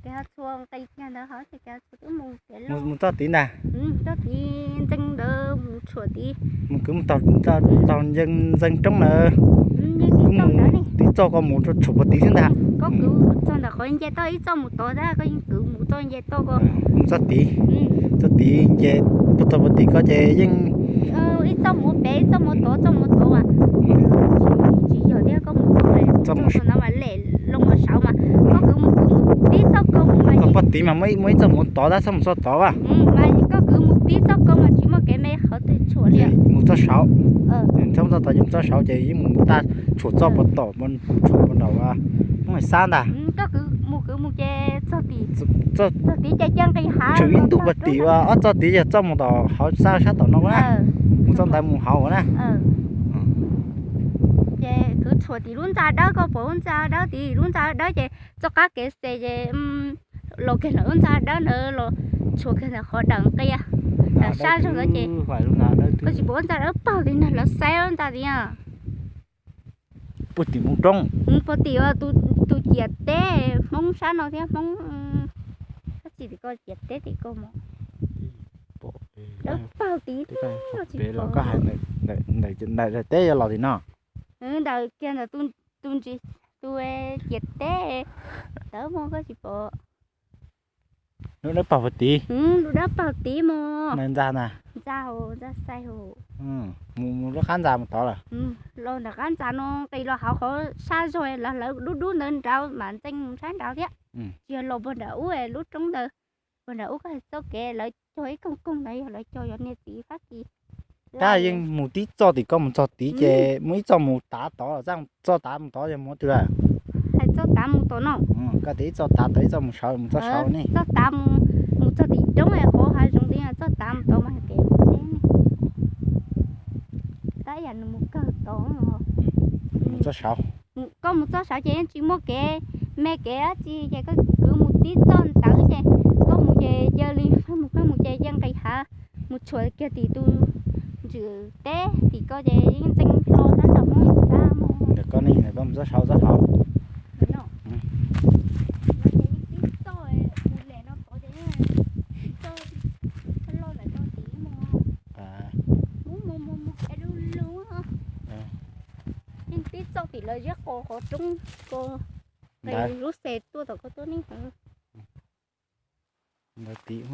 Txhua nqis kiag ntawd hov ces txhua twb mus pem los. Mus txoj tid ntag. Txoj tid ntxeev ntawd mus tshuam tid. Mus kwv mus taug ntxeev roob na. Kwv mus tib txoj ko mus tshuam puag tid xwb ntag. Koj kwv txog ntawm qhov nce toj ib txoj mus tod tab koj yeej kwv mus txoj nce toj ko. Mus txoj tid. Txoj tid nce puag txog puag tid ko ces yeej ib txoj mus pem ib txoj mus tod txoj mus tod mas tsis yog thiab koj mus txoj no mas lem loo los saud mas koj kwv mus kwv mus tib txoj ko mus mas koj puag tid mas muaj ib txoj mus tod tab txhob mus txoj tod as. Mas koj kwv mus tib txoj ko mas tsis muaj kev me qhov twg tshuam li. Mus txoj saud. Txhob mus txoj tod ces mus txoj saud ces yeej mus tag tshuam txoj puag tom tshuam puag nraum Hmoob Hais Xab ntag. Koj kwv mus kwv mus ces txog tid ces cia nqis hav. Tshuam ib ntu puag tim ua ob txoj tid yog txoj mus tom hauv sab sab tom no na. Mus txoj ntawd mus hauv na. Ces kwv tshuam tim lub ntxa dawb koj pom lub ntxa dawb tid lub ntxa dawb ces txoj qab kev xes ces los kiag ntawm lub ntxa dawb ntawd los tshuam kiag ntawm qhov dawm nqia ntawm sab zog ntawd ces koj tsis pom lub ntxa dawb paug tid na lawv xaib lub ntxa tid. Puag tim Hmoob Roob. Puag tim tus ciam teb Hmoob sab no thiab Hmoob, koj tsis tim ko ciam teb tim ko mus. Dawb paug tid. Pem los koj hais ntawm teb yuav los tim no. Ntawm kiag ntawm tus ntsis tus ciam teb ntawd mus koj tsis pom. Lub dawb paug puag tid. Lub dawb paug tid mus. Ntawm ntxa ntag. Ntxa hauv ntxa xais hauv. Mus mus lub qab ntxa mus tod lawm. Los ntawm qab ntxa no nqis los hauv qhov sab zog lawv hlawv dub dub ntawd nraud mas ntxeev mus sab nraud thiab. Tsis yog los puag nram ub lub roob ntawd. Puag nram ub koj hais txoj kev lawv cog ib koog koog ntawd yog lawv cog cov niag txiv Fab Kis. Tab yeej mus tib txoj tim koj mus txog tid ces muaj ib txoj mus tav tod los txoj tav mus tod yog mus twg lawm? Hais txoj tav mus tod no. Koj tias ib txoj tav tod ib txoj mus saud mus txoj saud ne. Txoj tav mus, mus txog tim roob qhov hav zoov tid txoj tav mus tod mas kev mus teb ne. Tab yam nws mus kawg tod. Mus txoj saud. Koj mus txoj saud ces yeej tsis muaj kev me kev dab tsi ces koj kwv mus tib txoj ntawd ces koj mus ces cia li pheej mus pheej mus ces cia nqis hav mus tshuam kiag tim tus ntswm teb tim ko ces yeej ntxeev hlo sab nraum Hmoob Xab mus. Ntawm koj ne, ntawm koj mus txoj saud txoj hauv. Yeej tib txoj tim lawv ziab qos qhov roob ko. Lub xes tuaj tom ko tuaj ne. Ntawd tim.